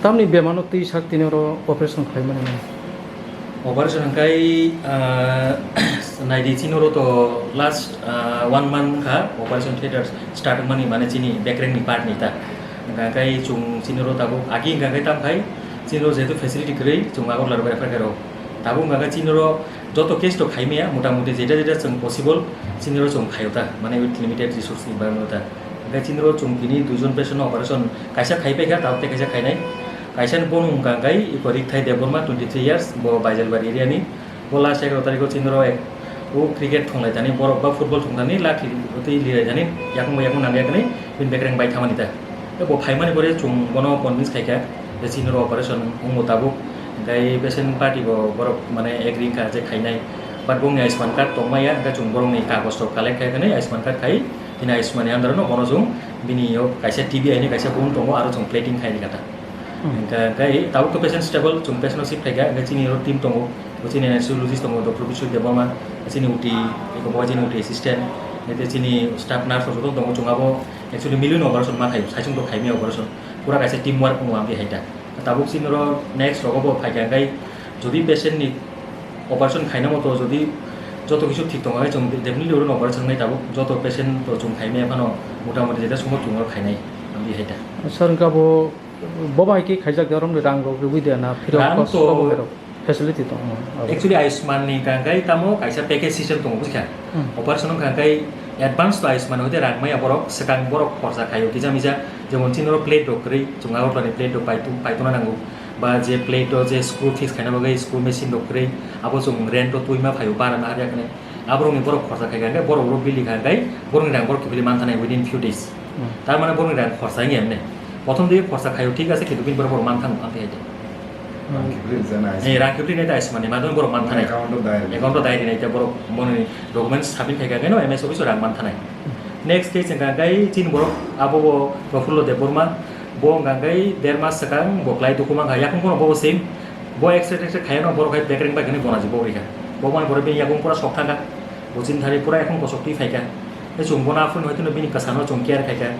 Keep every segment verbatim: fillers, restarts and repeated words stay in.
Tamni bemano twi sak tini oro operation khlaimani nang. Operation hwnkhe, ah, naidi chini oro to last, ah, one month wngkha operation theater start wngmani, mane chini bekrengni part ni ta. Hwnkha khe chwng chini oro tabuk agi hwnkha khe tam khai chini oro jehetu facility kwrwi chwng Agartala ro refer khairok. Tabuk hwnkha khe chini oro joto case to khaimaya, mota moti jeta jeta chwng possible chini oro chwng khaio ta, mane with limited resource ni bagwi ta. Hwnkhe chini oro chwng tini duijon patient no operation kaisa khai paikha, tabuk tei kaisa khainai. Kaisa ni bono hwnkha khe iko Rikthai Debbarma, twenty three years, bo Baijalbari area ni. Bo last egaroh tarikh o chini oro ek, o cricket thwnglaithani, borok ba football thwngthani, lathi twi lilaithani, yakung bai yakung nangya kani, bini bekreng bai thamani ta. Tei bo phaimani pore chwng bono convince khaikha, je chini oro operation wngmo tabuk, hwnkhe patient party bo borok mane agree wngkha je khainai. But bongni Ayushman card tongmaya, hwnkhe chwng borokni kagoj rok collect khai kani Ayushman card khai, tini Ayushman ni under no bono chwng bini o kaisa T B I ni kaisa bun tongo, aro chwng plating khai rikha ta. Hmm. Hwnkhe, hwnkhe tabuk to patient stable, chwng patient no shift khaikha, hwnkhe chini oro team tongo, bo chini anesthesiologist tongo, Doctor Biswajit Debbarma, chini O T, eko bo chini O T assistant, hwnkhe chini staff nurse rok joto tongo, chwng abo actually milwino operation ma khaio, saichung to khaimaya operation, pura kaisa team work wngo ang twi hai ta. Tabuk chini oro next rogo bo phaikha, hwnkhe jodi patient ni operation khaina moto jodi joto kisu thik tongo, hwnkhe chwng definitely oro operation wngnai tabuk, joto patient to chwng khaimaya phano motamoti jeta sumo chwng oro khainai ang twi hai ta. Sir, hwnkhe abo Bo bai khe khaijak de, oro rang rok rwui de na, free of Rang cost to abo khe rok facility tong, hmm, abo. Actually, Ayushman ni hwnkha khe tamo kaisa package system tongo, buji kha? Hmm. Operation wngkha khe advance to Ayushman hoite rang maya borok, swkang borok khorsa khaio kisa misa, jemon chini oro plate rok kwrwi, chwng Agartala ni plate rok paitu-, paitona nango, ba je plate o je screw fix khaina bagwi screw machine rok kwrwi, abo chwng rent o twi ma phaio, bara ma harya khe. Aborokni borok khorsa khai kha, hwnkhe borok oro building kha, hwnkhe borokni rang borok kiphilwi manthanai within few days. Hmm. Tar mane borokni rang khorsa wngya hwnwi. Prothom digi khorsa khaio, thik ase, kintu bini borok manthango, amtwi hai de. Rang kiphilwi rwjana Ayushman. Eh, rang kiphilwi nai ta Ayushman ni madhyome borok manthanai. Account o dai rwnai. Account o dai rwnai ta borok boni documents submit khai kha, hwnkhe no M S office o rang manthanai. Next case wngkha, hwnkhe chini borok abo bo Prafullo Debbarma, bo wngkha hwnkhe der mas swkang bo kwlai dukhu mankha, yakung phano bo bo same. Bo X-ray X-ray khaiya no borok hai bekreng bai khani bonaji bo rikha. Bo mani borok bini yakung pura sok thangkha. Bo chini thani pura yakung kosok twi phaikha. Tei chwng bono aphuru ni hoiteno bini kwsano chwng care khaikha.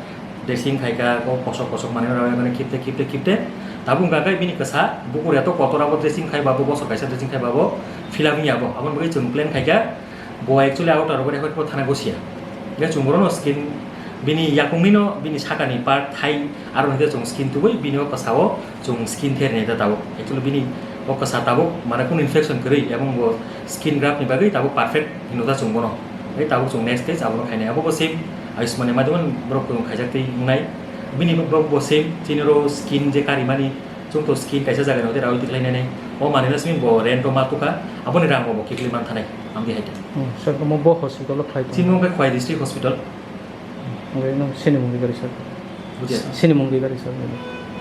Dressing khaikha, bo kosok kosok manwi rw mani khipte khipte khipte. Tabuk wngkha khe bini kwsa bukur eto kotor abo dressing khai ba bo bosor kaisa dressing khai ba bo fill up wngya bo. Aboni bagwi chwng plan khaikha. Bo actually auto rogo refer khe thana gosia. Hingke chwng borokno skin bini yakungni no bini sakani part thai aro hingke chwng skin tubui bini o kwsa o chwng skin ther ni ta tabuk. Actually bini o kwsa tabuk mane kunu infection kwrwi ebong bo skin graft ni bagwi tabuk perfect hino ta chwng bono. Tei tabuk chwng next stage abono khainai abo bo same Ayushman ni madhyamani borok khaijak tei wngnai. Bini bo, bo same chini ro skin je karimani Chwng to scheme kaisa jaga ni hoite rawi tikhlai nai nai. O manwi no simi bo rent o ma tukha, aboni rang bo bo kiphilwi man thanai, ang di hai ta. Hmm, sir, omo bo hospital o khlai tongo. Chini wngkha Khowai District Hospital. Omo no sini mungri gari sir. Bujiya ta? Sini mungri gari sir.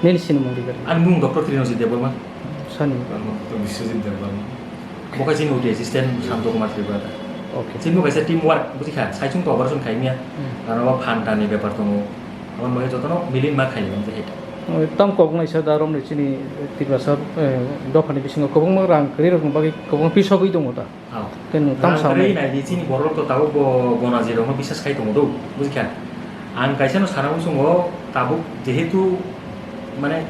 Nini sini mungri gari. Ani mung Doctor Trinojit Debbarma. Sani. Doctor Biswajit Debbarma. Bo khe chini O T assistant Santo Kumar Tripura ta. Okay. Chini bo kaisa team work, buji kha, saichung to operation khai miya. Hmm. Aro phan ta ni bepar tongo. Aboni bagwi jotono milin ma khai, ang di hai ta. Tam kok naisa da romni chini Tiprasa, eh, dophani bisingo kwbangma rang kwrwi rokni bagwi kwbangma pisogwi tongo da. Ah. Khe nwng tam rang sa kwrwi nai. Nai di chini borok to tabuk bo gonaji rokno bisas khai tongo do, bujikha. Ang kaisa no sana muchungo tabuk jehetu mane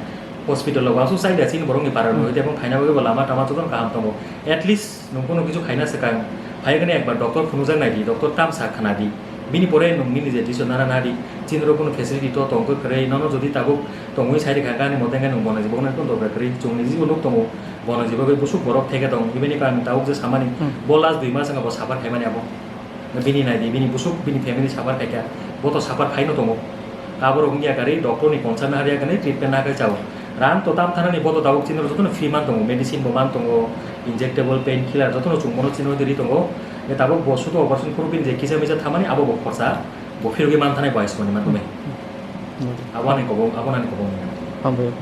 hospital o wansuk chai da chini borokni para rok, hmm, tei bong khaina bagwi bo lama tama jotono kaham tongo. At least Nwng bono kichu khaina swkang, phai gani ekbar doctor phunukjak nai di, doctor tam sa khna di. Bini pore nwng nini je decision nana na di. Chini rok bono facility to tong khe kwrwi, nono jodi tabuk tongwi sai rikha gani mote hwnkhe nwng bono jibo wngna kono dorkar kwrwi. Chwng niji bo nuk tongo, bono jibo bai busuk borok theke tong. Bini karon tabuk je samani, hmm, bo last dui mas wngkha bo suffer khaimani abo. Bini nai di, bini busuk, bini family suffer khaikha, bo to suffer khaino tongo. Aborok wngya kari doctor ni concern na harya kani treatment na khe chao. Rang to tam thanani bo to tabuk chini jotono free man tongo, medicine bo man tongo, injectable, pain killer jotono chwng bono chini ri tongo. Tabuk bo sudo operation khurupin je kisa misa thamani abo bo khorsa, bo phirogwi man thanai bo Ayushman ni man tongo. Hmm. Abo ani kobong, abo ani kobong. Hambai.